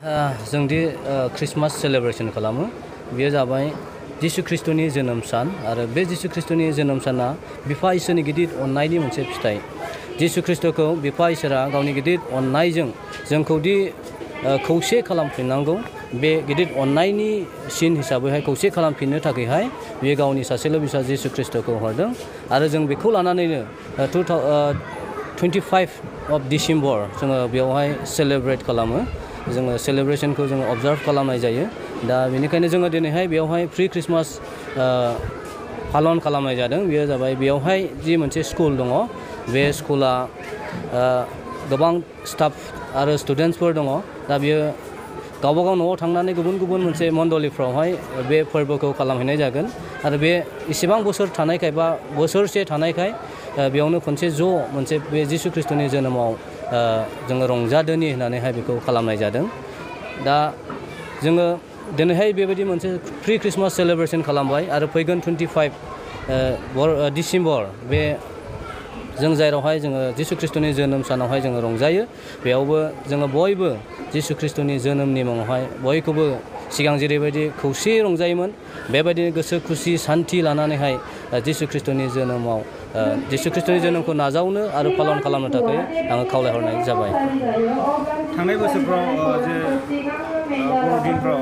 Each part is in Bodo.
जोंदि क्रिसमास सेलेब्रेशन खालामो बेयो जाबाय जिसु ख्रिस्टनि जोनोम सान आरो बे जिसु ख्रिस्टनि जोनोम साना बिफा इसोरनि गिदिर अननायनि मोनसे फिथाइ। जिसु ख्रिस्टखौ बिफा इसोरा गावनि गिदिर अननायजों जोंखौदि खौसे खालामफिननांगौ बे गिदिर अननायनि सिन हिसाबैहाय खौसे खालामफिननो थाखायहाय बियो गावनि सासेल' फिसा जिसु ख्रिस्टखौ हरदों आरो जों बेखौ लानानैनो 25 of December जोङो बेवहाय सेलेब्रेट खालामो। जोङो सेलेब्रेशनखौ जोङो अबजार्भ खालामनाय जायो। दा बेनिखायनो जोङो दिनैहाय बेवहाय प्रि क्रिसमास पालन खालामनाय जादों। बेयो जाबाय बेवहाय जि मोनसे स्कुल दङ बे स्कुला गोबां स्टाफ आरो स्टुडेन्टसफोर दङ। दा बियो गावबागाव न'आव थांनानै गुबुन गुबुन मोनसे मण्डलिफ्रावहाय बे फोरबोखौ खालामहैनाय जागोन आरो बे इसेबां बोसोर थानायखाय बा बोसोरसे थानायखाय बेयावनो खनसे ज' मोनसे बे जिसु ख्रिस्टनि जोनोमाव जोङो रंजादोनि होननानैहाय बेखौ खालामनाय जादों। दा जोङो दिनैहाय बेबायदि मोनसे प्रि क्रिसमास सेलेब्रेशन खालामबाय आरो फैगोन 25 डिसेम्बर बे जों जेरावहाय जोङो जिसु ख्रिस्टनि जोनोम सानावहाय जोङो रंजायो बेयावबो जोङो बयबो जिसु ख्रिस्टनि जोनोमनि मुङावहाय बयखौबो सिगां जेरैबायदि खौसेयै रंजायोमोन बेबायदिनो गोसो खुसि सान्थि लानानैहाय जिसु ख्रिस्टनि जोनोमाव जिसु ख्रिस्टनि जोनोमखौ नाजावनो आरो पालन खालामनो थाखाय आङो खावलायहरनाय जाबाय। थांनाय बोसोरफ्राव जे बर'दिनफ्राव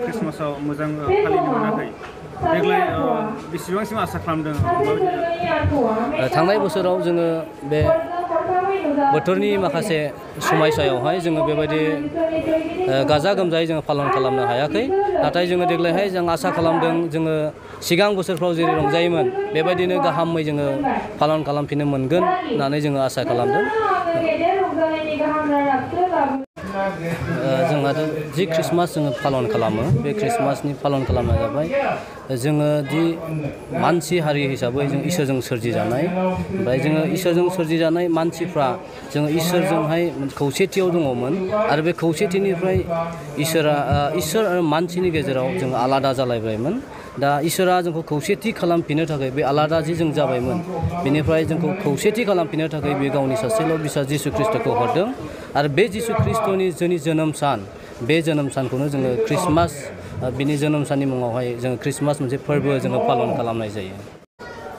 क्रिसमासाव मोजां फालिनो मोनाखै देग्लाय बेसेबांसिम आसा खालामदों? थांनाय बोसोराव जोङो बे बोथोरनि माखासे समायसायावहाय जोङो बेबायदि गाजा गोमजायै जोङो पालन खालामनो हायाखै। नाथाय जोङो देग्लायहाय जों आसा खालामदों जोङो सिगां बोसोरफ्राव जेरै रंजायोमोन बेबायदिनो गाहामै जोङो पालन खालामफिननो मोनगोन होननानै जोङो आसा खालामदों। जोंहा जि क्रिसमास जोङो पालन खालामो बे क्रिसमासनि पालन खालामनाया जाबाय जोङो दि मानसि हारि हिसाबै जों इसोरजों सोरजिजानाय ओमफ्राय जोङो इसोरजों सोरजिजानाय मानसिफ्रा जोङो इसोरजोंहाय खौसेथियाव दङमोन आरो बे खौसेथिनिफ्राय इसोर आरो मानसिनि गेजेराव जों आलादा जालायबायमोन। दा इसोरा जोंखौ खौसेथि खालामफिननो थाखाय बे आलादा जि जों जाबायमोन बेनिफ्राय जोंखौ खौसेथि खालामफिननो थाखाय बे गावनि सासेल' फिसा जिसु ख्रिस्टखौ हरदों आरो बे जिसु ख्रिस्टनि जोंनि जोनोम सान बे जोनोम सानखौनो जोङो क्रिसमास बिनि जोनोम साननि मुङावहाय जोङो क्रिसमास मोनसे फोरबो जोङो पालन खालामनाय जायो।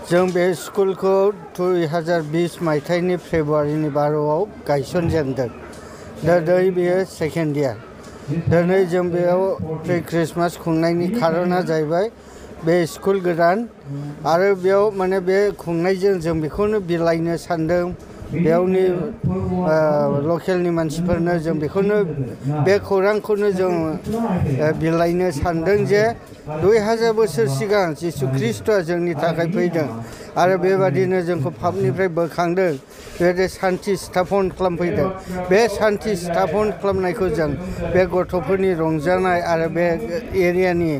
जों बे स्कुलखौ 2020 मायथाइनि फेब्रुवारिनि 12आव गायसनजेनदों। दा बेयो सेकेन्ड इयार। दिनै जों बेयाव प्रि क्रिसमास खुंनायनि खारना जाहैबाय बे स्कुल गोदान आरो बेयाव माने बे खुंनायजों जों बेखौनो बिलाइनो सानदों बेयावनि लकेलनि मानसिफोरनो जों बेखौनो बे खौरांखौनो जों बिलाइनो सानदों जे 2000 बोसोर सिगां जिसु ख्रिस्ट'आ जोंनि थाखाय फैदों आरो बेबादिनो जोंखौ पापनिफ्राय बोखांदों बेबायदि सान्थि स्थापन खालामफैदों। बे सान्थि स्थापन खालामनायखौ जों बे गथ'फोरनि रंजानाय आरो बे एरियानि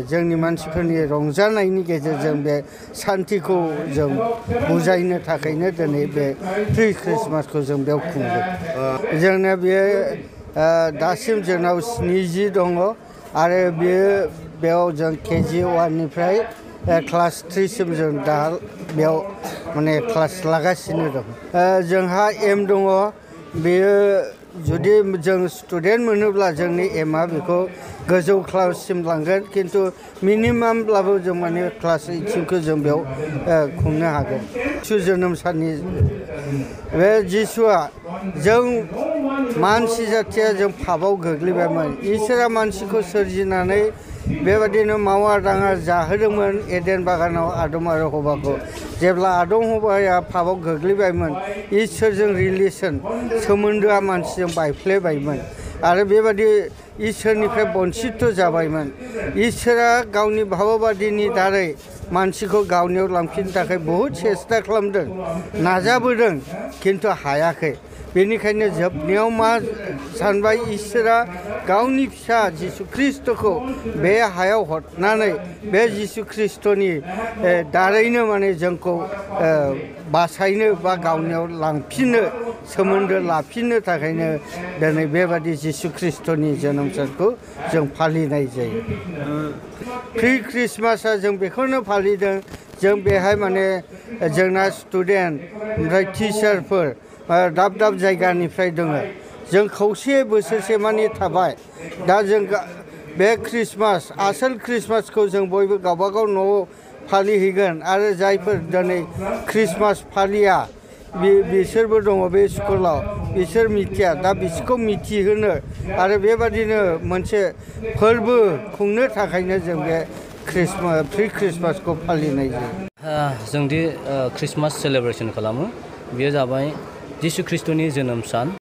जोंनि मानसिफोरनि रंजानायनि गेजेरजों बे सान्थिखौ जों बुजायनो थाखायनो दिनै बे प्रि क्रिसमासखौ जों बेयाव खुंदों। जोंना बेयो दासिम जोंनाव 70 दङ आरो बेयाव जों KG 1 निफ्राय क्लास 3 सिम जों दा बेयाव माने क्लास लागासिनो दं। जोंहा एम दङ बेयो जुदि जों स्टुडेन्ट मोनोब्ला जोंनि एमआ बेखौ गोजौ क्लाससिम लांगोन खिन्थु मिनिमामब्लाबो जों माने क्लास 8 सिमखौ जों बेयाव खुंनो हागोन। जिसु जोनोम साननि बे जिसुआ जों मानसि जाथिया जों पापआव गोग्लैबायमोन। इसोरा मानसिखौ सोरजिनानै बेबादिनो मावा दाङा जाहोदोंमोन एडेन बागानाव आदम आरो हवाखौ। जेब्ला आदम हवाया पापआव गोग्लैबायमोन इसोरजों रिलेसन सोमोन्दोआ मानसिजों बायफ्लेबायमोन आरो बेबादि इसोरनिफ्राय बन्सित जाबायमोन। इसोरा गावनि भावबादिनि दारै मानसिखौ गावनियाव लांफिननो थाखाय बहुद सेस्था खालामदों नाजाबोदों खिन्थु हायाखै। बेनिखायनो जोबनायाव मा सानबाय इसोरा गावनि फिसा जिसु ख्रिस्ट'खौ बे हायाव हरनानै बे जिसु ख्रिस्ट'नि दारैनो माने जोंखौ बासायनो बा गावनियाव लांफिननो सोमोन्दो लाफिननो थाखायनो दिनै बेबादि जिसु ख्रिस्ट'नि जोनोम सानखौ जों फालिनाय जायो। प्रि क्रिसमासआ जों बेखौनो फालिदों जों बेहाय माने जोंना स्टुडेन्ट ओमफ्राय टिचारफोर दाब दाब जायगानिफ्राय दङ। जों खौसे बोसोरसे मानि थाबाय दा जों बे ख्रिस्टमास आसोल ख्रिस्टमासखौ जों बयबो गावबागाव न'आव फालिहैगोन आरो जायफोर दिनै ख्रिस्टमास फालिया बिसोरबो दङ बे स्कुलाव बिसोर मिथिया दा बिसोरखौ मिथिहोनो आरो बेबादिनो मोनसे फोरबो खुंनो थाखायनो जों बे प्रि ख्रिस्टमासखौ फालिनाय जायो जोंदि ख्रिस्टमास सेलेब्रेसन खालामो बेयो जाबाय जिसु ख्रिस्ट'नि जोनोम सान